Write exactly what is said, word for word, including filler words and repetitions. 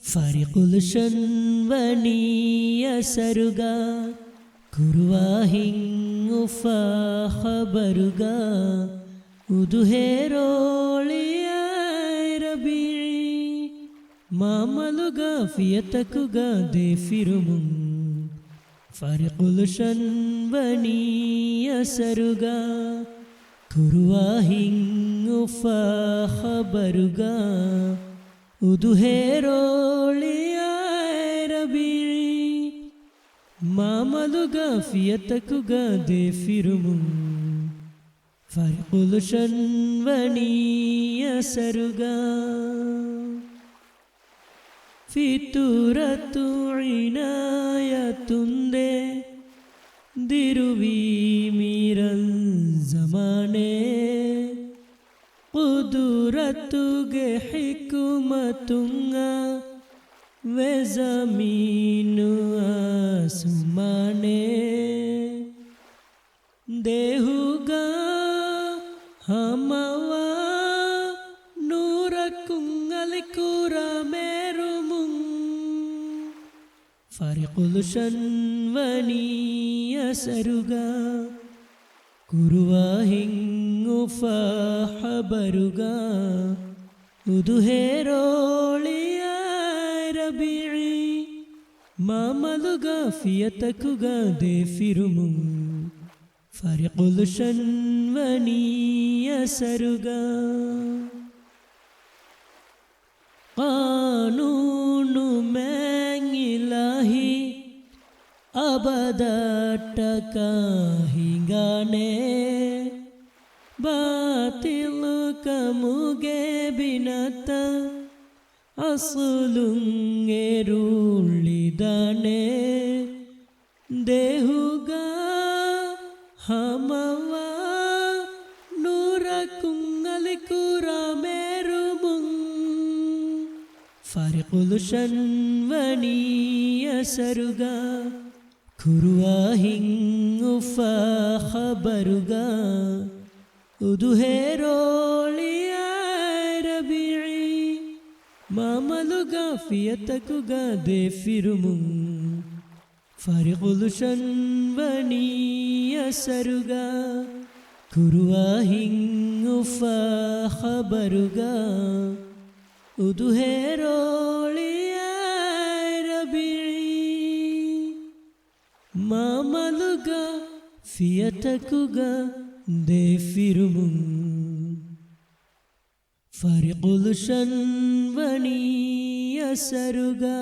ފަރިކުލުޝަން ވަނީ އަސަރުގަ، ކުރުވާހިން އުފާ ޚަބަރުގަ، އުދުހޭ ރޯޅިއާއި ރަބީޢީ، މާމަލުގަ ފިޔަތަކުގަ ދޭ ފިރުމުން. ފަރިކުލުޝަން ވަނީ އަސަރުގަ، ކުރުވާހިން އުފާ ޚަބަރުގަ، އުދުހޭ ރޯޅިއާއި ރަބީޢީ، މާމަލުގަ ފިޔަތަކުގަ ދޭ ފިރުމުން. ފަރިކުލުޝަން ވަނީ އަސަރުގަ، ފިޠުރަތު އިނާޔަތުން ދޭ ދިރުވީ މި ރަން ޒަމާނޭ، ޤުދުރަތުގެ ޙިކުމަތުން އާ ވެ ޒަމީނު އާސުމާނޭ. ދޭހުގަ ހަމަވާ ނޫރަކުން އަލިކުރާ މޭރުމުން. ފަރިކުލުޝަން ވަނީ އަސަރުގަ، ކުރުވާހިން އުފާ ޚަބަރުގަ، އުދުހޭ ރޯޅިއާއި ރަބީޢީ، މާމަލުގަ ފިޔަތަކުގަ ދޭ ފިރުމުން. ފަރިކުލުޝަން ވަނީ އަސަރުގަ، ޤާނޫނު މެން އިލާހީ އަބަދަށްޓަކާ ހިނގާނެ، ބާޠިލު ކަމުގެ ބިނަތައް އަސުލުން އެރުޅިދާނެ. ދޭހުގަ ހަމަވާ ނޫރަކުން އަލިކުރާ މޭރުމުން. ފަރިކުލުޝަން ވަނީ އަސަރުގަ، ކުރުވާހިން އުފާ ޚަބަރުގަ، އުދުހޭ ރޯޅިއާއި ރަބީޢީ، މާމަލުގަ ފިޔަތަކުގަ ދޭ ފިރުމުން. ފަރިކުލުޝަން ވަނީ އަސަރުގަ، ކުރުވާހިން އުފާ ޚަބަރުގަ، އުދުހޭ ރޯޅިއާއި ރަބީޢީ، މާމަލުގަ ފިޔަތަކުގަ ދޭ ފިރުމުން. ފަރިކުލުޝަން ވަނީ އަސަރުގަ،